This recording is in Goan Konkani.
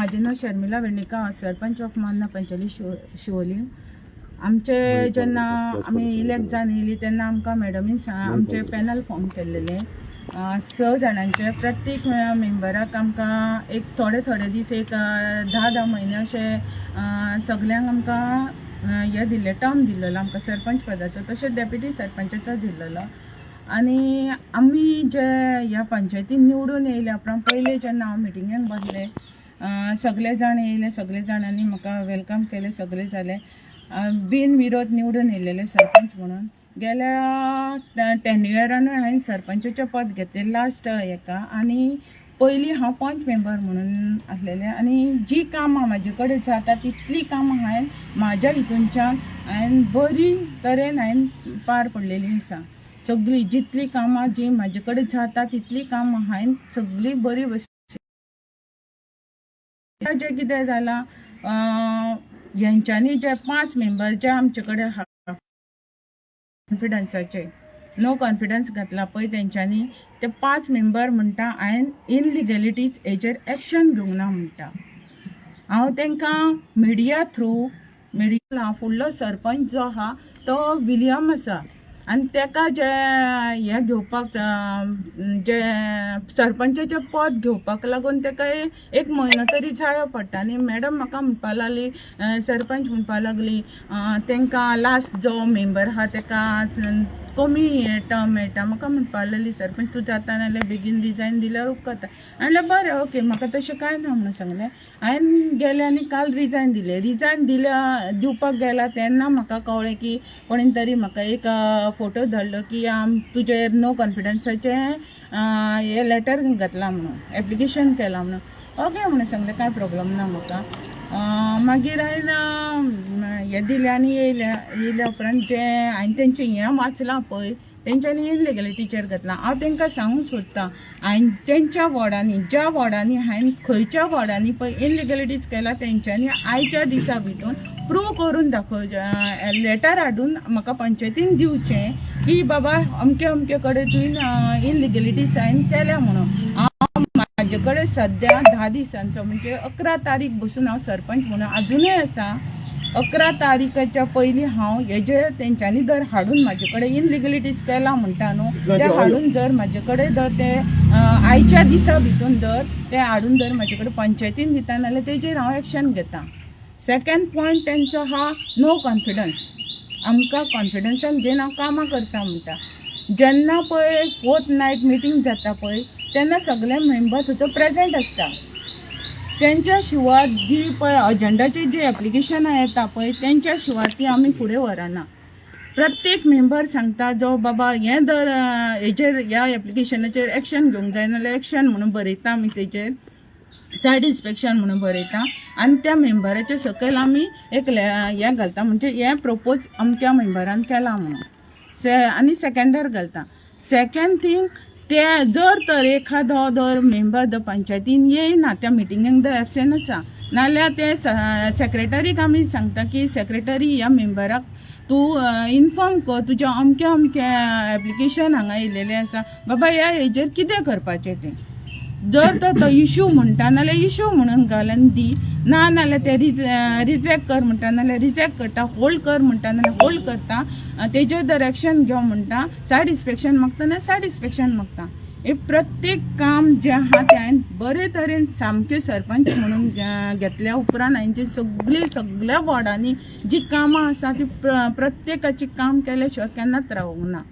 म्हाजें नांव शर्मिला वेर्णेकर. हांव सरपंच ऑफ मान्ना, पंचाली शिवोली. आमचे जेन्ना आमी इलेक्ट जावन येयली तेन्ना आमकां मॅडमीन आमचे पॅनल फॉर्म केल्लेले स जाणांचे. प्रत्येक मेंबराक आमकां एक थोडे थोडे दीस, एक 10 10 म्हयने अशे सगल्यांक आमकां हें दिल्लें, टर्म दिल्लेलो आमकां सरपंच पदाचो, तशेंच डेप्युटी सरपंचाचो दिल्लेलो. आनी आमी जे ह्या पंचायतीन निवडून येयल्या उपरांत पयले जेन्ना हांव मिटिंगेक बसलें, सगळे जाण येयले, सगळे जाणांनी म्हाका welcome केलें, सगळें जालें. बिन विरोध निवडून येयलेले सरपंच म्हणून. गेल्या 10 इयरानूय हांवें सरपंचाचें पद घेतलें लास्ट हेका आनी पयलीं हांव पंच मेंबर म्हणून आसलेलें. आनी जी कामां म्हाजे कडेन जाता तितलीं कामां हांवें म्हाज्या हितूनच्यान हांवें बरी तरेन हांवें पार पडलेलीं आसा. सगळीं जितलीं कामां जी म्हाजे कडेन जाता तितलीं कामां हांवें सगळीं बरी भशेन. जें कितें जालां, हेंच्यांनी जे पांच मेंबर जे आमचे कडेन आहा, कॉन्फिडन्साचे नो कॉन्फिडन्स घातला पळय तेंच्यांनी, ते पांच मेंबर म्हणटा हांवें इनलिगलिटीज हेजेर एक्शन घेवंक ना म्हणटा. हांव तांकां मिडिया थ्रू मिडिया फुडलो सरपंच जो आहा तो विलियम आसा आनी ताका जे हें घेवपाक, जे सरपंचाचें पद घेवपाक लागून ताका एक म्हयनो तरी जायो पडटा. आनी मॅडम म्हाका म्हणपा लागली, सरपंच म्हणपा लागली, तांकां लास्ट जो मेंबर आहा ताका कमी टर्म मेळटा. म्हाका म्हणपा लागली सरपंच, तूं जाता नाल्यार बेगीन रिजायन दिल्यार उपकारता. म्हणल्यार बरें, ओके, म्हाका तशें कांय ना म्हणून सांगलें. हांवें गेलें आनी काल रिजायन दिलें. रिजायन दिल्या, दिवपाक गेला तेन्ना म्हाका कळ्ळें की कोणेन तरी म्हाका एक फोटो धाडलो की तुजेर नो कॉन्फिडन्साचें हें लेटर घातलां म्हणून, एप्लिकेशन केलां म्हणून. ओके म्हणून सांगलें, कांय प्रॉब्लम ना म्हाका. मागीर हांवें हें दिलें आनी येयलें. येयल्या उपरांत जें हांवें तेंचें हें वाचलां पळय, तेंच्यांनी इनलिगलिटीचेर घातलां. हांव तांकां सांगूंक सोदतां, हांवें तेंच्या वॉर्डांनी, ज्या वॉर्डांनी हांवें, खंयच्या वॉर्डांनी पळय इनलिगलिटीज केला, तेंच्यांनी आयच्या दिसा भितून प्रूव करून दाखोव, लेटर हाडून म्हाका पंचायतीन दिवचें की बाबा अमके अमके कडेन तुवें इनलिगलिटी सायन केल्या म्हणून. हांव म्हाजे कडेन सद्या 10 दिसांचो, म्हणजे 11 तारीख बसून हांव सरपंच म्हणून आजुनूय आसा. 11 तारीखाच्या पयलीं हांव हेजे तेंच्यांनी जर हाडून म्हाजे कडेन इनलिगलिटीज केला म्हणटा न्हू, ते हाडून जर म्हाजे कडेन जर ते आयच्या दिसा भितून जर ते हाडून जर म्हाजे कडेन पंचायतीन दिता नाल्यार तेजेर हांव एक्शन घेता. सेकंड पॉयंट तेंचो हा नो कॉन्फिडन्स. आमकां कॉन्फिडन्सान घेवन हांव कामां करता म्हणटा. जेन्ना पळय फोर्थ नायट मिटींग जाता पळय, तेन्ना सगळे मेंबर थंयसर प्रेजेंट आसता. तेंच्या शिवाय जी पळय अजेंडाची जी एप्लिकेशनां येता पळय, तेंच्या शिवाय ती आमी फुडें व्हरना. प्रत्येक मेंबर सांगता जो बाबा हें जर हेजेर ह्या एप्लिकेशनाचेर एक्शन घेवंक जाय नाल्यार एक्शन म्हणून बरयता आमी, तेजेर सायड इन्स्पेक्शन म्हणून बरयता आनी त्या मेंबराच्या सकयल आमी एक हें घालता, म्हणजे हें प्रपोज अमक्या मेंबरान केलां म्हणून से आनी सेकंडर घालता. सेकंड थींग, ते जर तर एखादो जर मेंबर जर पंचायतीन येयना, त्या मिटिंगेक जर एबसेंट आसा नाल्यार ते सेक्रेटरीक आमी सांगता की सेक्रेटरी, ह्या मेंबराक तूं इन्फॉर्म कर, तुजें अमकें अमकें एप्लिकेशन हांगा येयलेलें आसा बाबा, ह्या हेजेर कितें करपाचें तें. जर तर तो इशू म्हणटा नाल्यार इशू म्हणून घाल आनी दी, ना नाल्यार ते रिजेक्ट कर म्हणटा नाल्यार रिजेक्ट करता, होल्ड कर म्हणटा नाल्यार होल्ड करता, तेजेर जर एक्शन घेव म्हणटा, सायड इन्स्पेक्शन मागता नाल्यार सायड इन्स्पेक्शन मागता. हे प्रत्येक काम जें आहा तें हांवें बरे तरेन सामकें सरपंच म्हणून घेतल्या उपरांत हांवें जी सगळीं सगळ्या वॉर्डांनी जी कामां आसा ती प्रत्येकाची काम केल्या शिवाय केन्नाच रावूंक ना.